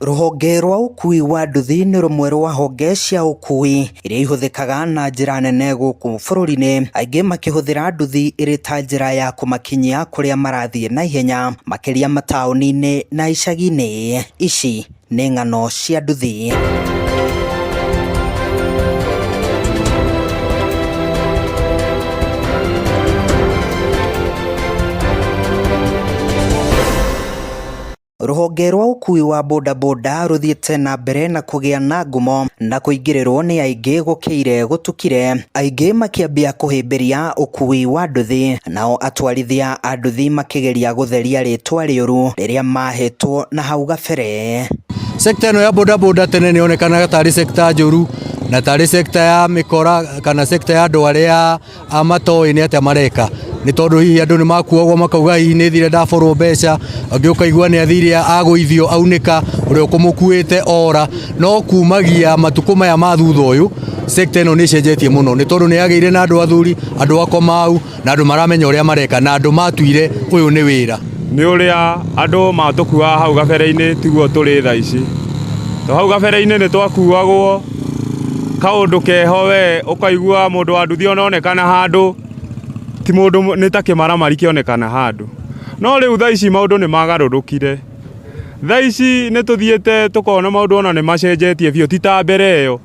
Rũhonge rwa ũkui wa nduthi nĩ rũmwe rwa honge cia ũkui iria ihũthĩkaga na njĩra nene gũkũ bũrũri-inĩ, aingĩ makĩhũthĩra nduthi ĩrĩ ta njĩra ya kũmakinyia kũrĩa marathiĩ na ihenya, makĩria mataũni-inĩ na icagi-inĩ. Ici nĩ ng'ano cia nduthi. Rũhonge rwa ũkui wa bodaboda rũthiĩte na mbere na kũgĩa na ngumo na kũingĩrĩrwo nĩ aingĩ gũkĩire gũtukire, aingĩ makĩambia kũhĩmbĩria ũkui wa nduthi, nao atwarithia a nduthi makĩgeria gũtheria rĩtwa rĩũru rĩrĩa mahetwo na hau gabere. Sekta ĩno ya bodaboda tene nĩ yonekanaga tarĩ sekta njũru na tarĩ sekta ya mĩkora kana sekta ya andũ arĩa matoĩ nĩ atĩa mareka, nĩ tondũ hihi andũ nĩ makuagwo makauga hihi nĩ thire ndaborwo mbeca, angĩ ũkaigua nĩ athire agũithio aunĩka, ũrĩa ũkũmũkuĩte ora. No kumagia matukũ maya ma thutha ũyũ sekta ĩno nĩ ĩcenjetie mũno, nĩ tondũ nĩ yagĩire na andũ athuri, andũ akomau na andũ maramenya ũrĩa mareka na andũ matuire ũyũ nĩ wĩra. Nĩ ũrĩa andũ matũkuaga hau gabere-inĩ tiguo tũrĩ thaa ici. To hau gabere-inĩ nĩ twakuagwo kaũndũ keho we ũkaigua mũndũ wa nduthi ononekana handũ ti mũndũ nĩ ta kĩmaramari kĩonekana handũ. No rĩu thaa ici maũndũ nĩ magarũrũkire. Thaa ici nĩ tũthiĩte tũkona maũndũ ona nĩ macenjetie biũ ti ta mbere ĩyo.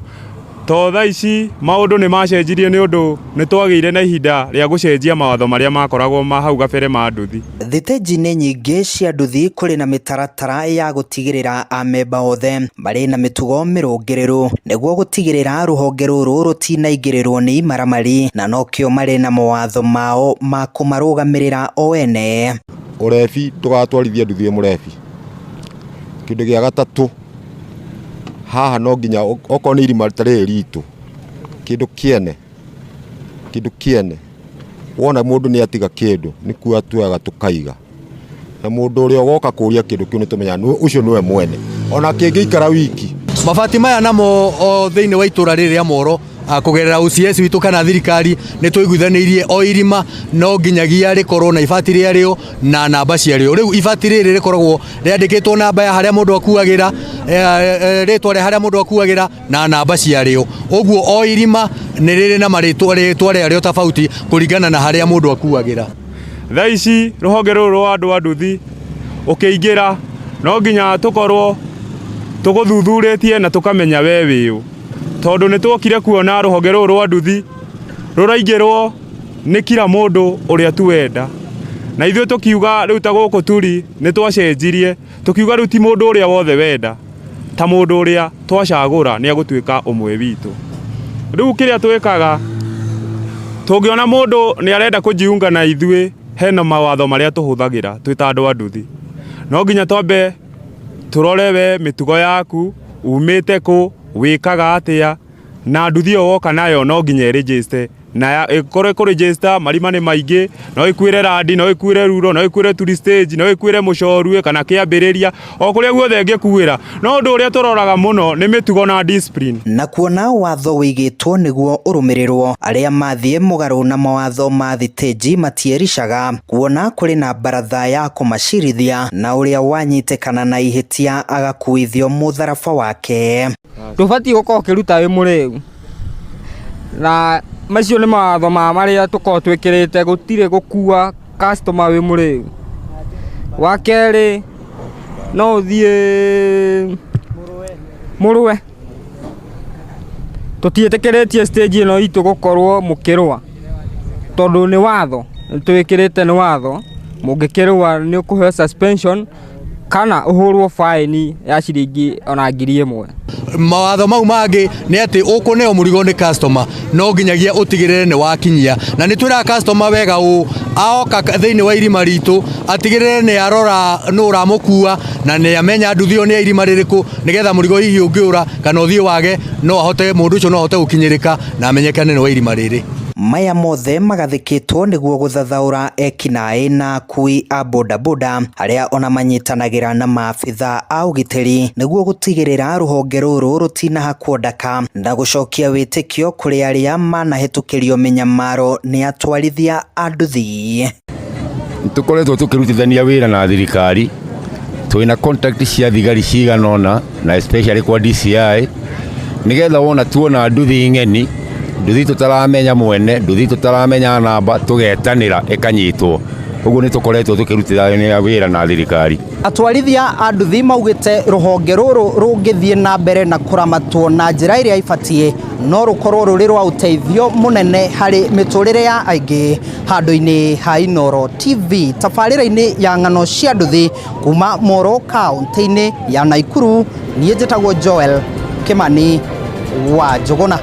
To thaa ici maũndũ nĩ macenjirie nĩ ũndũ nĩ twagĩire na ihinda rĩa gũcenjia mawatho marĩa makoragwo ma hau gabere ma nduthi. Thitĩnji-inĩ nyingĩ cia nduthi kũrĩ na mĩtaratara ya gũtigĩrĩra amemba othe marĩ na mĩtugo mĩrũngĩrĩru nĩguo gũtigĩrĩra rũhonge rũrũ rũtinaingĩrĩrwo nĩ imaramari, na nokĩo marĩ na mawatho mao ma kũmarũgamĩrĩra o ene. Ũrebi ndũgatwarithie nduthi wĩ mũrebi. Kĩndũ gĩa gatatũ, haha no nginya okorwo nĩ irima ta rĩrĩ ritũ, kĩndũ kĩene, kĩndũ kĩene, wona mũndũ nĩ atiga kĩndũ nĩ kuoya tuoyaga tũkaiga, na mũndũ ũrĩa ũgoka kũria kĩndũ kĩu nĩ tũmenyaga ũcio nĩwe mwene, ona kĩngĩikara wiki. Mabati maya namo o thĩinĩ wa itũra rĩrĩ rĩa Moro kũgerera OCS witũ kana thirikari nĩ tũiguithanĩirie o irima no nginyagia rĩkorwo na ibati rĩarĩo na namba ciarĩo. Rĩu ibati rĩrĩ rĩkoragwo rĩandĩkĩtwo namba ya harĩa mũndũ akuagĩra, rĩtwa rĩa harĩa mũndũ akuagĩra na namba ciarĩo. Ũguo o irima nĩ rĩrĩ na marĩtwa rĩtwa rĩarĩo tofauti kũringana na harĩa mũndũ akuagĩra. Thaa ici rũhonge rũrũ rwa andũ a nduthi ũkĩingĩra no nginya tũkorwo tũgũthuthurĩtie na tũkamenya we wĩũ, tondũ nĩ tuokire kuona rũhonge rũrũ rwa nduthi rũraingĩrwo nĩ kila mũndũ ũrĩa tu wenda. Na ithuĩ tũkiuga rĩu ta gũkũ turi nĩ twacenjirie tũkiuga rĩu ti mũndũ ũrĩa wothe wenda, ta mũndũ ũrĩa twacagũra nĩ egũtuĩka ũmwe witũ. Rĩu kĩrĩa twĩkaga, tũngĩona mũndũ nĩ arenda kũjiunga na ithuĩ, hena mawatho marĩa tũhũthagĩra twĩ ta andũ a nduthi. No nginya twambe tũrore we mĩtugo yaku, umĩte kũ, wĩkaga atĩa, na nduthi ĩyo woka nayo no nginya ĩ register na ĩkorwo ĩkũ register marima nĩ maingĩ, no ĩkuĩre Randi, no ĩkuĩre Ruro, no ĩkuĩre Turi stage, no ĩkuĩre Mũcorue kana Kĩambĩrĩria, o kũrĩa guothe ĩngĩkuĩra. No ũndũ ũrĩa tũroraga mũno nĩ mĩtugo na discipline. Na kuona watho wĩigĩtwo nĩguo ũrũmĩrĩrwo, arĩa mathiĩ mũgarũ na mawatho ma thitĩnji matiericaga, kuona kũrĩ na baratha ya kũmacirithia na ũrĩa wanyitĩkana na ihĩtia agakuithio mũtharaba wake. Ndũbatiĩ gũkorwo ũkĩruta wĩ mũrĩu, na macio nĩ mawatho ma marĩa tũkoragwo twĩkĩrĩte, gũtirĩ gũkua customer wĩ mũrĩu. Wa kerĩ no ũthiĩ mũrũe, tũtiĩtĩkĩrĩtie stage ĩno itũ gũkorwo mũkĩrũa, tondũ nĩ watho, nĩ twĩkĩrĩte nĩ watho, mũngĩkĩrũa nĩ ũkũheo suspension kana ũhũrwo faĩni ya ciringi ona 1000. Mawatho mau mangĩ nĩ atĩ ũkũneo mũrigo nĩ customer no nginyagia ũtigĩrĩre nĩ wakinyia, na nĩ twĩraga customer wega ũũ aoka thĩinĩ wa irima ritũ atigĩrĩre nĩ arora nũ ũramũkua na nĩ amenya nduthi ĩyo nĩ ya irima rĩrĩkũ, nĩgetha mũrigo hihi ũngĩũra kana ũthiĩ wage no ahote mũndũ ũcio no ahote gũkinyĩrĩka na amenyekane nĩ wa irima rĩrĩ. Maya mothe magathĩkĩtwo nĩguo gũthathaũra ekinaĩ na akui a bodaboda arĩa ona manyitanagĩra na maabitha a ũgitĩri nĩguo gũtigĩrĩra rũhonge rũrũ rũtinahakwo ndaka na gũcokia wĩtĩkio kũrĩ arĩa manahĩtũkĩrio mĩnyamaro nĩ atwarithia a nduthi. Tũkoretwo tũkĩrutithania wĩra na thirikari. Twĩna contact cia thigari cigana ũna na especially kwa DCI, nĩgetha wona tuona nduthi ng'eni, nduthi tũtaramenya mwene, nduthi tũtaramenya namba, tũgetanĩra ĩkanyitwo. Ũguo nĩ tũkoretwo tũkĩrutithania wĩra na thirikari. Atwarithia a nduthi maugĩte rũhonge rũrũ rũngĩthiĩ na mbere na kũramatwo na njĩra ĩrĩa ĩbatiĩ, no rũkorwo rũrĩ rwa ũteithio mũnene harĩ mĩtũrĩre ya aingĩ. Handũ-inĩ ha Inooro TV, tabarĩra-inĩ ya ng'ano cia nduthi kuma Moro kaunti-inĩ ya Nakuru, niĩ njĩtagwo Joel Kimani wa Njũgũna.